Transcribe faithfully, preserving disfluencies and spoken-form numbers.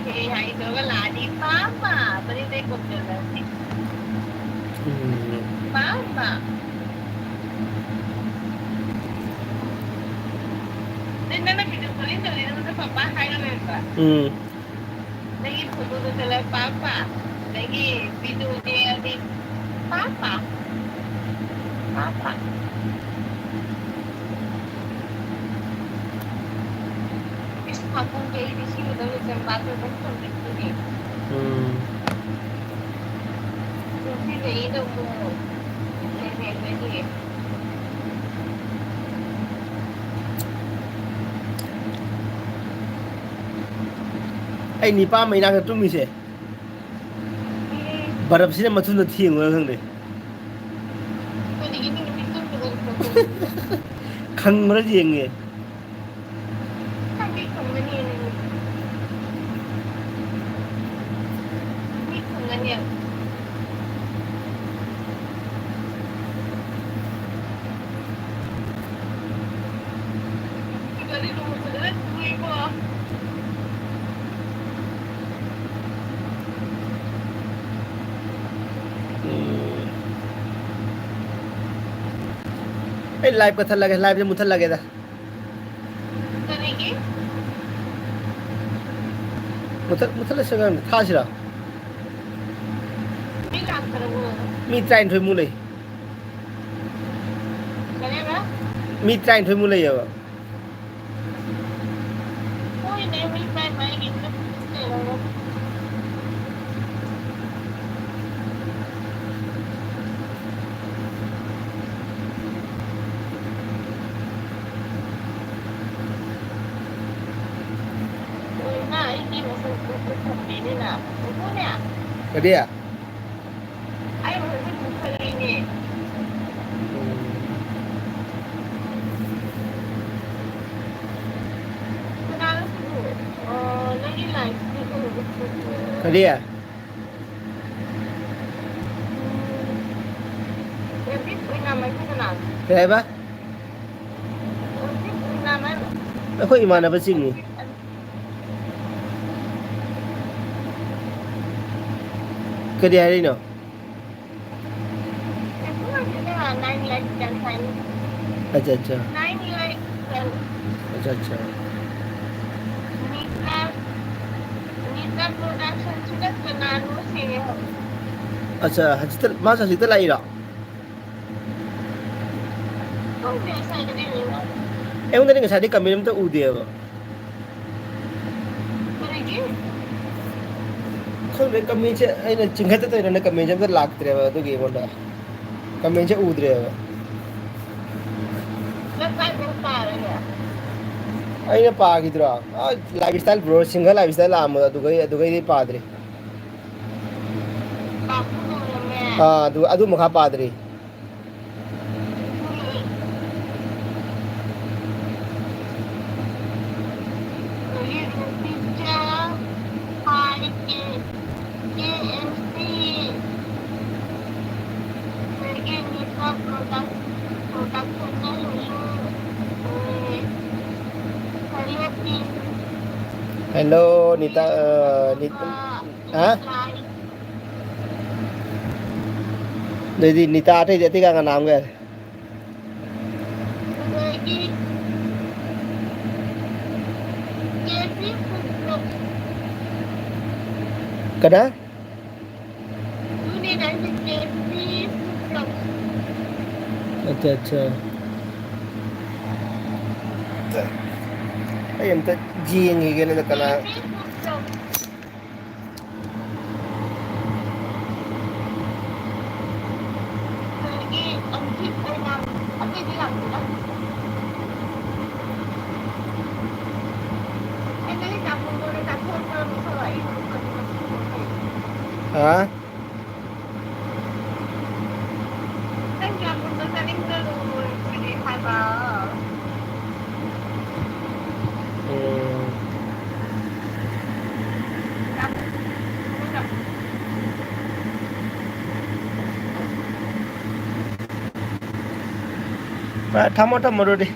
ꯍꯦ ꯍꯥꯏꯗ꯭ꯔꯒ ꯂꯥꯛꯑꯗꯤ ꯄꯥꯝꯃ ꯃꯅꯤꯡꯗꯩ ꯀꯣꯛ ꯆꯠꯂꯅꯤ꯫ ꯎꯝ꯫ ꯄꯥꯝꯃ꯫ ꯅꯪ ꯅꯪꯅ video calling ꯇꯧꯔꯤ, ꯅꯪꯉꯣꯟꯗ ꯄꯥꯄꯥ ꯍꯥꯏꯔ ꯂꯩꯕ꯫ ꯎꯝ꯫ ꯅꯪꯒꯤ photo ꯗꯨ ꯆꯠꯂ ꯄꯥꯝꯃ꯫ ꯅꯪꯒꯤ video ꯗꯤ ꯑꯗꯤ ꯄꯥꯝꯃ꯫ ꯄꯥꯝꯃ꯫ ꯏꯁ, ꯃꯈꯣꯡꯗꯤ ꯑꯩꯗꯤ ꯁꯤꯒꯗꯧꯔꯦ, ꯆꯝꯄ꯭ꯔꯥꯗꯣ ꯑꯗꯨꯝ ꯊꯝꯅꯤꯡꯕꯅꯦ꯫ ꯎꯝ꯫ ꯉꯁꯤꯗꯤ ꯑꯩꯗꯣ ꯑꯃꯨꯛ ꯀꯩ ꯍꯥꯏꯒꯅꯤ? ꯑꯩ ꯅꯤꯄꯥ ꯑꯃ ꯏꯅꯥꯛꯇ ꯇꯨꯝꯃꯤꯁꯦ꯫ ꯎꯝ꯫ ꯕꯔꯞꯁꯤꯅ ꯃꯊꯨꯟꯗ ꯊꯦꯡꯕ꯭ꯔꯥ ꯈꯪꯗꯦ꯫ ꯀꯔꯤꯒꯤ ꯅꯪ ꯅꯨꯃꯤꯠ ꯇꯨꯝꯗꯕ? ꯈꯪꯕ꯭ꯔꯥ ꯌꯦꯡꯒꯦ꯫ ꯈꯪꯗꯦ, ꯈꯪꯒꯅꯤ ꯅꯪ꯫ ꯃꯤ ꯈꯪꯒꯅꯤ꯫ ꯒꯥꯔꯤ ꯅꯣꯡꯃ ꯐꯖꯅ ꯊꯧꯔꯦꯀꯣ꯫ ꯎꯝ꯫ ꯑꯩ live ꯀꯛꯊꯠꯂꯒꯦ, live ꯁꯦ ꯃꯨꯠꯊꯠꯂꯒꯦꯗ꯫ ꯀꯔꯤꯒꯤ? ꯃꯨꯊꯠ-, ꯃꯨꯊꯠꯂꯁꯤꯔ ꯈꯪꯗꯦ꯫ ꯊꯥꯁꯤꯔꯣ? ꯃꯤ ꯂꯥꯛꯇ꯭ꯔꯕꯣ? ꯃꯤ ꯇꯔꯥꯅꯤꯊꯣꯏꯃꯨꯛ ꯂꯩ꯫ ꯀꯔꯤꯕ? ꯃꯤ ꯇꯔꯥꯅꯤꯊꯣꯏꯃꯨꯛ ꯂꯩꯌꯦꯕ꯫ ꯍꯣꯏꯅꯦ, ꯃꯤ ꯃꯥꯏ ꯃꯥꯏꯒꯤ ꯒ꯭ꯔꯨꯞ ꯂꯩꯔꯝꯒꯅꯤ꯫ ꯂꯣꯏꯅ ꯑꯩꯒꯤ ꯃꯁꯛ ꯒ꯭ꯔꯨꯞꯇ ꯊꯝꯃꯦꯅꯦ ꯅꯪ꯫ ꯎꯕ꯭ꯔꯅꯦ? ꯀꯔꯤ? ꯑꯩ ꯍꯧꯖꯤꯛ ꯄꯨꯈꯠꯂꯤꯅꯦ꯫ ꯀꯅꯥꯅꯣ ꯁꯤꯕꯨ? ꯑꯣ, ꯅꯪꯒꯤ ꯂꯥꯏꯐꯁꯤꯕꯨ? ꯀꯔꯤ? ꯎꯝ, ꯔꯦꯕꯤꯠ ꯑꯣꯏꯅꯥꯝ ꯍꯥꯏꯁꯦ ꯀꯅꯥꯅꯣ? ꯀꯩ ꯍꯥꯏꯕ? ꯔꯦꯕꯤꯠ ꯑꯣꯏꯅꯥꯝ ꯍꯥꯏꯕ? ꯑꯩꯈꯣꯏ ꯏꯃꯥꯟꯅꯕꯁꯤꯡꯅꯤ꯫ ꯀꯔꯤ ꯍꯥꯏꯔꯤꯅꯣ? ꯑꯩꯈꯣꯏꯒꯤꯅ nine lakh ꯇ ꯁꯥꯏ꯫ ꯑꯠꯆꯥ, ꯑꯠꯆꯥ꯫ Nine lakh ꯇ꯫ ꯑꯠꯆꯥ, ꯑꯠꯆꯥ꯫ ꯃꯤꯇꯔ, ꯃꯤꯇꯔ production ꯁꯤꯗ ꯀꯅꯥꯅꯣ ꯁꯤꯔꯦ ꯍꯥꯏꯕ꯫ ꯑꯠꯆꯥ, ꯍꯧꯖꯤꯛꯇ, ꯃꯥꯁꯨ ꯍꯧꯖꯤꯛꯇ ꯂꯥꯛꯏꯔꯣ? ꯈꯪꯗꯦ, ꯉꯁꯥꯏꯗꯒꯤ ꯂꯩꯔꯤꯕ꯫ ꯑꯩꯉꯣꯟꯗꯗꯤ ꯉꯁꯥꯏꯗꯩ comment ꯑꯝꯇ ꯎꯗꯦꯕ꯫ ꯀꯔꯤꯒꯤ? ꯈꯪꯗꯦ, commentꯁꯦ ꯑꯩꯅ ꯆꯤꯡꯈꯠꯇ ꯇꯧꯔꯤꯔꯅ commentꯁꯦ ꯑꯝꯇ ꯂꯥꯛꯇ꯭ꯔꯦꯕ ꯑꯗꯨꯒꯤ ꯑꯩꯉꯣꯟꯗ꯫ Commentꯁꯦ ꯎꯗ꯭ꯔꯦꯕ꯫ ꯅꯪ ꯀꯥꯏꯗ ꯄꯥꯔꯒꯦ? ꯑꯩꯅ ꯄꯥꯈꯤꯗ꯭ꯔꯣ? ꯑꯥ, Lifestyle Bro, Single Lifestyle ꯂꯥꯛꯑꯝꯕꯗꯣ ꯑꯗꯨꯒꯩ, ꯑꯗꯨꯒꯩꯗꯤ ꯄꯥꯗ꯭ꯔꯤ꯫ ꯄꯥꯕ ꯂꯣꯏꯔꯝꯃꯦ꯫ ꯑꯥ, ꯑꯗꯨ, ꯑꯗꯨ ꯃꯈꯥ ꯄꯥꯗ꯭ꯔꯤ꯫ Hello, Nita, ꯑ, ꯅꯤꯠ-, ꯍꯥ? ꯑꯗꯩꯗꯤ ꯅꯤꯇꯥ ꯑꯇꯩꯗꯤ ꯑꯇꯩꯒ ꯀꯅꯥ ꯑꯃꯒ? ꯑꯗꯒꯤ ꯀꯦ ꯁꯤ ꯐꯨꯗ ꯕ꯭ꯂꯣꯛ꯫ ꯀꯅꯥ? ꯑꯗꯨꯅꯦ ꯅꯪꯁꯦ ꯀꯦ ꯁꯤ ꯐꯨꯗ ꯕ꯭ꯂꯣꯛ꯫ ꯑꯠꯆꯥ, ꯑꯠꯆꯥ꯫ ꯑꯩ ꯑꯝꯇ ꯌꯦꯡꯈꯤꯒꯦꯅꯦ ꯀꯅꯥ? K C food block. ꯑꯗꯒꯤ ꯑꯃꯨꯛꯀꯤ ꯑꯣꯏꯅ ꯑꯇꯩꯗꯤ ꯂꯥꯛꯇꯦꯗ꯫ ꯑꯩꯅ ꯆꯥꯛ ꯊꯣꯡꯕꯗ ꯆꯥꯛ ꯊꯣꯡꯕ ꯃꯤꯁꯛ ꯑꯩ ꯍꯥ? ꯅꯪ ꯌꯥꯝ ꯃꯨꯟꯅ ꯆꯥꯅꯤꯡꯗ꯭ꯔꯗꯤ ꯍꯥꯏꯕ꯫ ꯎꯝ꯫ ꯌꯥꯝ ꯃꯨꯟꯅ ꯊꯝꯃꯣ, ꯊꯝꯃꯣ ꯑꯗꯨꯗꯤ꯫